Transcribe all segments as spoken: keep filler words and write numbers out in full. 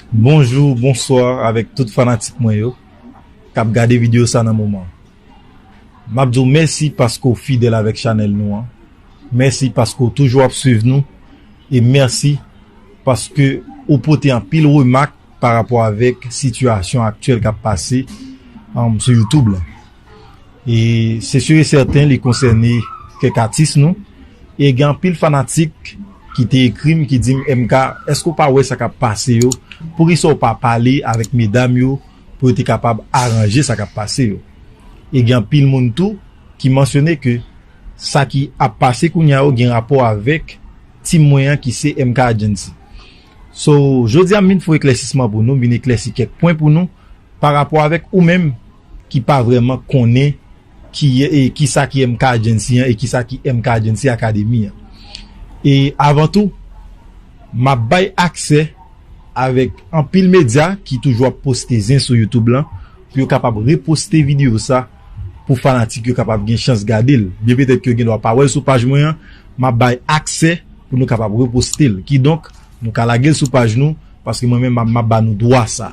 Bonjou, bonswa avèk tout fanatik mwen yo k ap gade videyo sa nan moman. M ap di w mèsi paske w fidèl avèk chanèl nou an. Mèsi paske w toujou ap swiv nou. E mèsi paske ou pote anpil remak pa rapò avèk sitiyasyon aktyèl k ap pase, um, sou YouTube la. E se sur e sèten, li konsène kèk atis nou. E gen anpil fanatik ki te ekri m, ki di m, M K, èske w pa wè sa k ap pase yo? Poukisa w pa pale avèk medam yo pou yo te kapab aranje sa k ap pase yo? E gen anpil moun tou ki mansyone ke sa ki ap pase kounye a yo gen rapò avèk team mwen an ki se M K Agency. So, jodi a m vin fè yon eklèsisman pou nou, m vin eklèsi kèk pwen pou nou pa rapò avèk ou menm ki pa vrèman konnen ki, e, kisa ki M K Agency an e kisa ki M K Agency Academy an. E avan tou, m ap bay aksè avèk anpil medya ki toujou ap poste zen sou YouTube lan pou yo kapab reposte videyo sa pou fanatik yo kapab gen chans gade l. Byen petèt ke yo gen dwa pa wè l sou paj mwen an, m ap bay aksè pou nou kapab reposte l. Kidonk, nou ka lage l sou paj nou, paske mwen menm m ap, m ap ba nou dwa sa.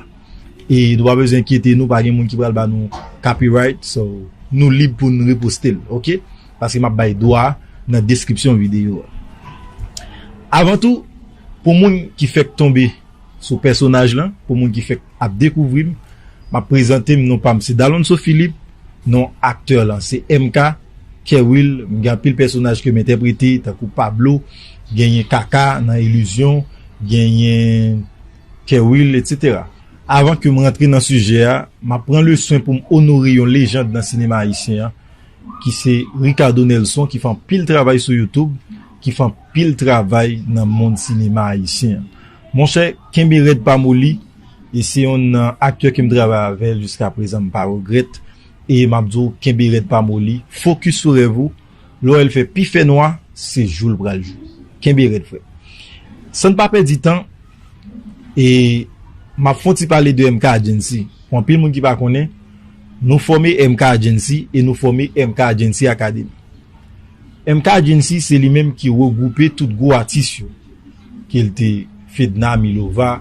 E nou pa bezwen enkyete nou, pa gen moun ki pral ba nou copyright, so nou lib pou n reposte l, oke? Paske m ap bay dwa a nan deskripsyon videyo a. Avan tou, pou moun ki fèk tonbe sou pèsonaj lan, pou moun ki fèk ap dekouvri m, m ap prezante m, non pa m se Dalonso Philippe, non aktè lan se M K, Kerwill, m gen anpil pèsonaj ke m entèprete, tankou Pablo, genyen Kaka nan Ilizyon, genyen Kerwill, etsetera. Avan ke m rantre nan sijè a, m ap pran le swen pou m onore yon lejand nan sinema ayisyen an, ki se Ricardo Nelson, ki fè anpil travay sou YouTube, ki fè anpil travay nan mond sinema ayisyen an. Monchè, kenbe rèd pa moli, e se yonn nan aktè ke m travay avè l jiska prezan, m pa regrèt, e m ap di w, kenbe rèd pa moli, fokis sou rèv ou, lè w wè l fè pi fè nwa, se jou l pral jou. Kenbe rèd, frè. San n pa pèdi tan, e m ap fè yon ti pale de M K Agency. Pou anpil moun ki pa konnen, nou fòme M K Agency e nou fòme M K Agency Academy. M K Agency se li menm ki regwoupe tout gwo atis yo, ke l te Fedna Milova,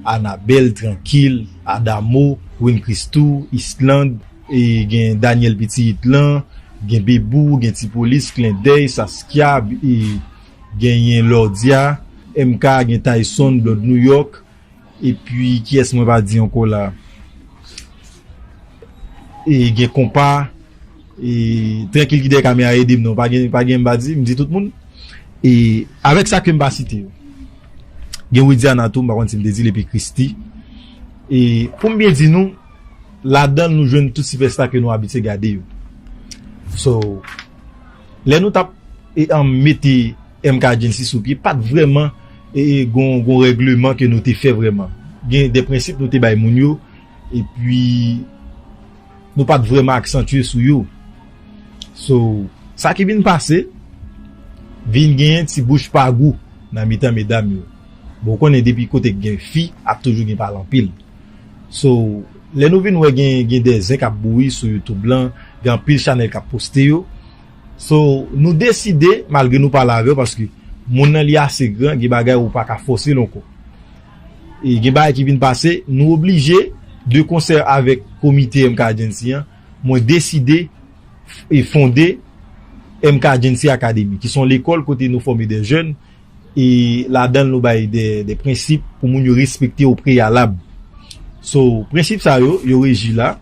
Anabel, Trankil, Adamo, Win Christou, Island, e gen Daniel Pitit lan, gen Bebou, gen Ti Polis, Klendèy, Saskia, e genyen Lordia, M K, gen Tyson, Blood New York, epi kiyès mwen pa di ankò la? E gen Konpa, e Trankil ki dèyè kamera ede m non, pa gen, pa gen m pa di, m di tout moun. E avèk sa ke m pa site yo. Gen Widiana tou, m pa konn si m te di l, epi Christy. E pou m byen di nou, ladan l nou jwenn tout sipèsta ke nou abitye gade yo. So, lè nou t ap, e, an, mete M K Agency sou pye, pa t vrèman, e, e, gon, gon règleman ke nou te fè vrèman. Gen de prensip nou te bay moun yo, epi nou pa t vrèman aksantye sou yo. So, sa ki vin pase, vin genyen ti bouch pa gou nan mitan medam yo. Bon, ou konnen depi kote k gen fi, ap toujou gen pale anpil. So, lè nou vin wè gen, gen de zen k ap bouyi sou YouTube lan, gen anpil chanèl k ap poste yo. So, nou deside, malgre nou pale avè w, paske moun nan li ase gran, gen bagay ou pa ka fòse l ankò. E gen bagay ki vin pase, nou oblije, de konsè avèk komite M K Agency an, mwen deside e fonde M K Agency Academy, ki se yon lekòl kote nou fòme de jèn, e ladan l nou bay de, de prensip pou moun yo respekte o preyalab. So, prensip sa yo, yo reji la.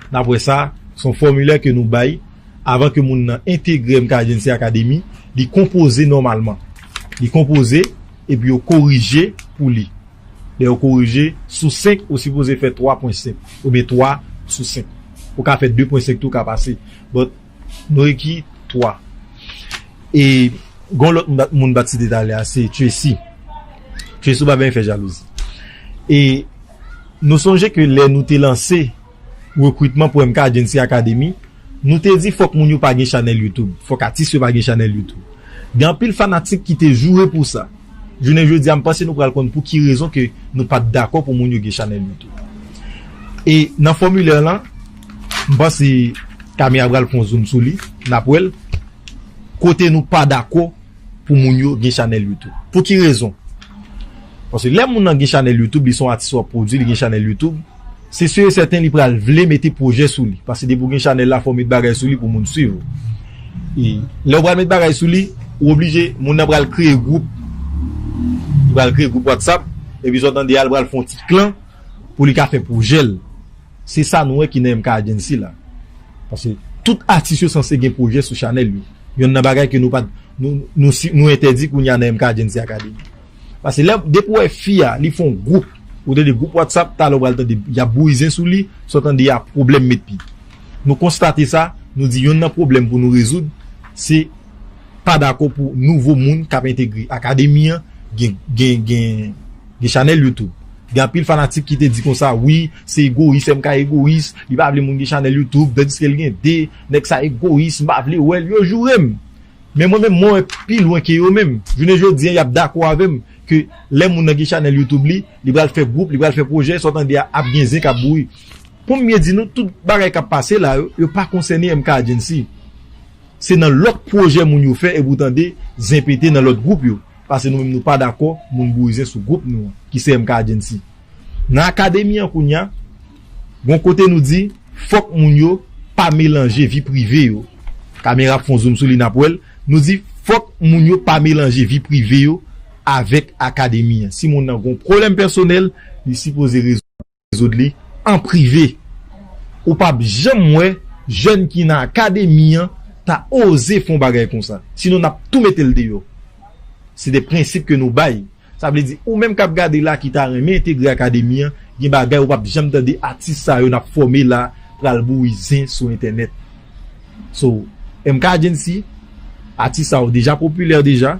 N ap wè sa, se yon fòmilè ke nou bay avan ke moun nan entegre M K Agency Academy, li konpoze nòmalman. Li konpoze, epi yo korije pou li. Lè yo korije, sou senk, ou sipoze fè twa pwen senk, oubyen twa sou senk. Ou ka fè de pwen senk tou, ka pase. But, nou rekri twa. E, gon lòt moun bat, moun bat site talè a, se Tracy. Tracy, ou pa byen fè jalouzi. E, nou sonje ke lè nou te lanse rekritman pou M K Agency Academy, nou te di fòk moun yo pa gen chanèl YouTube, fòk atis yo pa gen chanèl YouTube. Gen anpil fanatik ki te joure pou sa. Jounen jodi a, m panse nou pral konn pou ki rezon ke nou pa t dakò pou moun yo gen chanèl YouTube. E nan fòmilè lan, m panse Camille pral fè yon zoom sou li, n ap wè l, kote nou pa dakò pou moun yo gen chanèl YouTube. Pou ki rezon? Paske lè moun nan gen chanèl YouTube, li se yon atis w ap pwodui, li gen chanèl YouTube, se si e sèten li pral vle mete pwojè sou li. Paske depi w gen chanèl la, fò w met bagay sou li pou moun swiv ou. E lè w pral met bagay sou li, ou oblije, moun nan pral kreye gwoup. Li pral kreye gwoup WhatsApp, epi sa w tande a, li pral fè yon ti klan pou li ka fè pwojè l. Se sa nou wè ki nan M K Agency la. Paske tout atis yo sanse gen pwojè sou chanèl yo. Yonn nan bagay ke nou pa t, nou, nou, si- nou entèdi kounye a nan M K Agency Academy. Paske lè, depi w wè fi a, li fè yon gwoup, ou tande gwoup WhatsApp, talè w pral tande y ap bouyi zen sou li, sa w tande a pwoblèm met pye. Nou konstate sa, nou di yonn nan pwoblèm pou nou rezoud, se pa dakò pou nouvo moun k ap entegre akademi an gen, gen, gen, gen chanèl YouTube. Gen anpil fanatik ki te di konsa, wi, se egoyis, M K egoyis, li pa vle moun gen chanèl YouTube, tandiske l gen de, nèg sa egoyis, m pa vle wè l, yo joure m. Men mwen menm, mwen wè pi lwen ke yo menm. Jounen jodi a, y ap dakò avè m ke lè moun nan gen chanèl YouTube li, li pral fè gwoup, li pral fè pwojè, sa w tande a ap gen zen k ap bouyi. Pou m byen di nou, tout bagay k ap pase la yo, yo pa konsène M K Agency. Se nan lòt pwojè moun yo fè epi w tande zen pete nan lòt gwoup yo. Paske nou menm nou pa dakò moun bouyi zen sou gwoup nou an, ki se M K Agency. Nan akademi an kounye a, gon kote nou di, fòk moun yo pa melanje vi prive yo. Kamera ap fè yon zoom sou li, n ap wè l. Nou di, fòk moun yo pa melanje vi prive yo avèk akademi an. Si moun nan gon pwoblèm pèsonèl, li sipoze rezoud li an prive. Ou p ap janm wè jèn ki nan akademi an ta oze fè yon bagay konsa. Sinon, n ap tou mete l deyò. Se de prensip ke nou bay. Sa vle di, ou menm k ap gade la ki ta renmen entegre akademi an, gen bagay ou p ap janm tande atis sa yo n ap fòme la pral bouyi zen sou entènèt. So, M K Agency, atis sa yo deja popilè deja.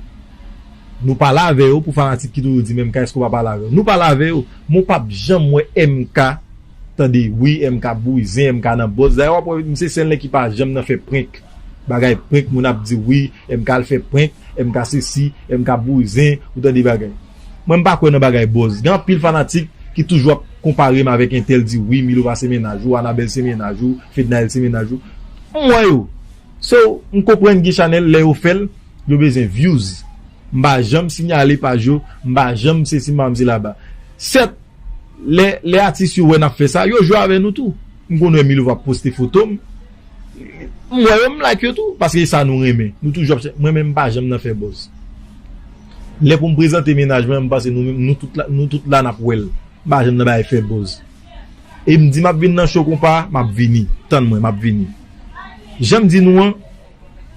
Nou pale avè yo pou fanatik ki toujou di men M K, èske w pa pale avè yo? Nou pale avè yo, men w p ap janm wè M K, tande, wi, M K ap bouyi zen, M K nan buzz. Dayè, w ap wè, misye se nèg ki pa janm nan fè prank. Bagay prank, moun ap di, wi, M K al fè prank, M K sesi, M K ap bouyi zen, ou tande bagay. Mwen, m pa kwè nan bagay buzz. Gen anpil fanatik ki toujou ap konpare m avèk entèl, di, wi, Milo pa se mennaj ou, Anabèl se mennaj ou, Fednaelle se mennaj ou. M wè yo. So, m konprann gen chanèl, lè yo fè l, yo bezwen views. M pa janm siyale paj yo, m pa janm sesi, m pa janm se laba. Sèt, lè, lè atis yo wè n ap fè sa, yo jwe avè nou tou. M konn wè Milo ap poste foto m. M wè yo, m like yo tou, paske e sa nou renmen. Nou toujou ap chè-, mwen menm m pa janm nan fè buzz. Lè pou m prezante mennaj mwen, m panse nou menm, nou tout la, nou tout la n ap wè l. M pa janm nan bay fè buzz. E m di m ap vin nan show konpa, m ap vini. Tann mwen, m ap vini. Jan m di nou an,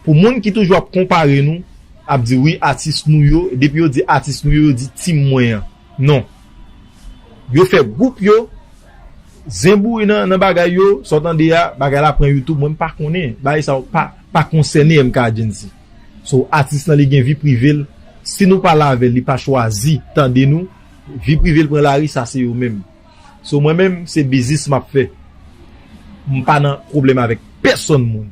pou moun ki toujou ap konpare nou, ap di wi atis nou yo, depi yo di atis nou yo, yo di team mwen an. Non. Yo fè gwoup yo, zen bouyi nan, nan bagay yo, sa w tande a, bagay la pran YouTube, mwen m pa konnen. Bagay sa yo pa, pa konsène M K Agency. So, atis lan li gen vi prive l, si nou pale avè l, li pa chwazi tande nou, vi prive l pran lari, sa se yo menm. So, mwen menm, se biznis m ap fè. M pa nan pwoblèm avèk pèsonn moun.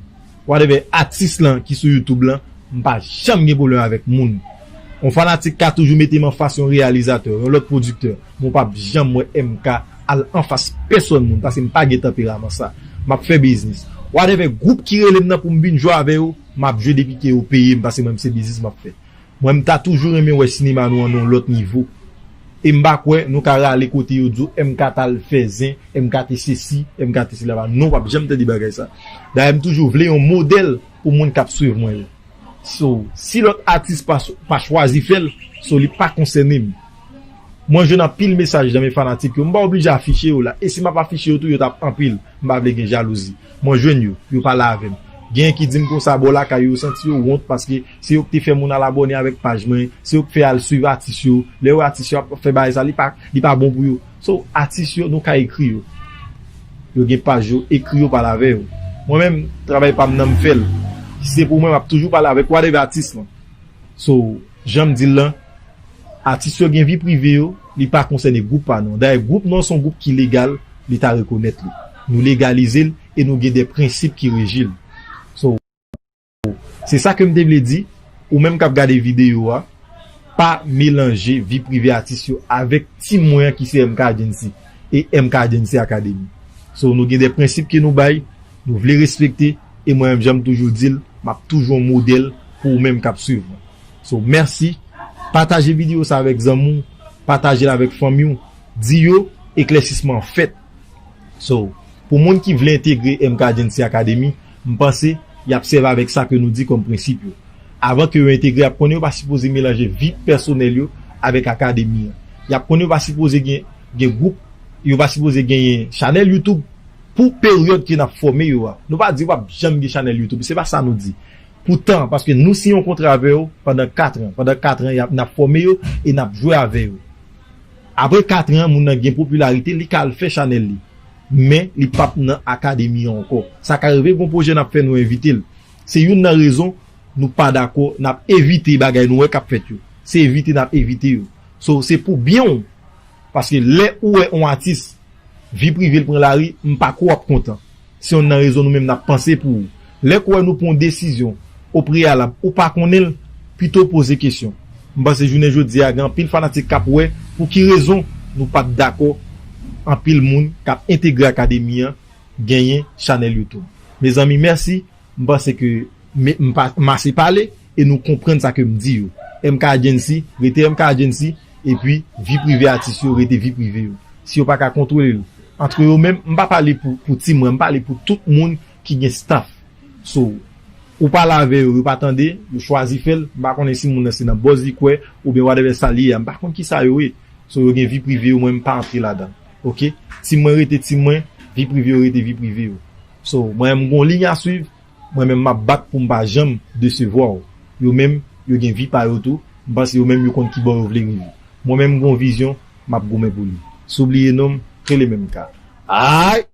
Whatever atis lan ki sou YouTube lan, m pa janm gen pwoblèm avèk moun. Yon fanatik ka toujou mete m anfas yon reyalizatè, yon lòt pwodiktè, men w p ap janm wè M K al anfas pèsonn moun, paske m pa gen tanperaman sa. M ap fè biznis. Whatever gwoup ki rele m nan pou m vin jwe avè yo, m ap jwe depi ke yo peye m, paske mwen, se biznis m ap fè. Mwen, m ta toujou renmen wè sinema nou an nan yon lòt nivo. E m pa kwè nou ka rale kote yo di w M K t al fè zen, M K te sesi, M K te sela. Non, w p ap janm tande bagay sa. Dayè, m toujou vle yon modèl pou moun k ap swiv mwen yo. So, si lòt atis pa, pa chwazi fè l, so, li pa konsène m. Mwen jwenn anpil mesaj nan men fanatik yo. M pa oblije afiche yo la. E si m ap afiche yo tou, yo t ap anpil. M pa vle gen jalouzi. Mwen jwenn yo, yo pale avè m. Genyen ki di m konsa bò lakay yo, yo santi yo wont paske se yo ki te fè moun al abòne avèk paj mwen, se yo ki fè al swiv atis yo. Lè yo wè atis yo ap fè bagay sa, li pa, li pa bon pou yo. So, atis yo, nou ka ekri yo. Yo gen paj yo, ekri yo, pale avè yo. Mwen menm, travay pa m nan m fè l. Si se pou mwen, m ap toujou pale avèk whatever atis lan. So, jan m di l lan, atis yo gen vi prive yo, li pa konsène gwoup pa nou an. Dayè, gwoup nou an se yon gwoup ki legal, Leta rekonèt li. Nou legalize l e nou gen de prensip ki reji l. So, se sa ke m te vle di, ou menm k ap gade videyo a, pa melanje vi prive atis yo avèk team mwen an ki se M K Agency e M K Agency Academy. So, nou gen de prensip ke nou bay, nou vle respekte, e mwen menm, jan m toujou di l, m ap toujou yon modèl pou ou menm k ap swiv mwen. So, mèsi. Pataje videyo sa avèk zanmi w. pataje l avèk fanmi w, di yo, eklèsisman an fèt. So, pou moun ki vle entegre M K Agency Academy, m panse y ap sèvi avèk sa ke nou di kòm prensip yo. Avan ke yo entegre, y ap konnen yo pa sipoze melanje vi pèsonèl yo avèk akademi an. Y ap konnen yo pa sipoze gen, gen gwoup, yo pa sipoze genyen chanèl YouTube pou peryòd ke n ap fòme yo a. Nou pa di yo p ap janm gen chanèl YouTube, se pa sa nou di. Poutan, paske nou siyen yon kontra avè yo pandan kat an. Pandan kat an, y ap, n ap fòme yo e n ap jwe avè yo. Apre kat an, moun nan gen popilarite, li ka al fè chanèl li. Men, li p ap nan akademi an ankò. Sa ka rive, gon pwojè n ap fè, nou envite l. Se youn nan rezon nou pa dakò, n ap evite bagay nou wè k ap fèt yo. Se evite n ap evite yo. So, se pou byen w. Paske lè ou wè yon atis, vi prive l pran lari, m pa kwè w ap kontan. Se youn nan rezon nou menm n ap panse pou ou. Lè k wè nou pran yon desizyon o preyalab, ou pa konnen l, pito w poze kesyon. M panse jounen jodi a, gen anpil fanatik k ap wè pou ki rezon nou pa t dakò anpil moun k ap entegre akademi an genyen chanèl YouTube. Mezanmi, mèsi. M panse ke me- m pa- m ase pale e nou konprann sa ke m di yo. M K Agency rete M K Agency, epi vi prive atis yo rete vi prive yo. Si yo pa ka kontwole l antre yo menm, m pa pale pou, pou team mwen, m pale pou tout moun ki gen staff. So, ou pale avè yo, yo pa tande, yo chwazi fè l, m pa konnen si moun nan se nan buzz li kwè, oubyen whatever sa li ye a, m pa konn kisa yo ye. So, yo gen vi prive yo, mwen m pa antre ladan. Oke? Team mwen rete team mwen, vi prive yo rete vi prive yo. So, mwen m gon liy a swiv, mwen menm m ap bat pou m pa janm desevwa w. Yo menm, yo gen vi pa yo tou, m panse yo menm yo konn ki bò yo vle rive. Mwen menm m gon vizyon, m ap goumen pou li. Si w bliye non m, rele menm ka. Ay!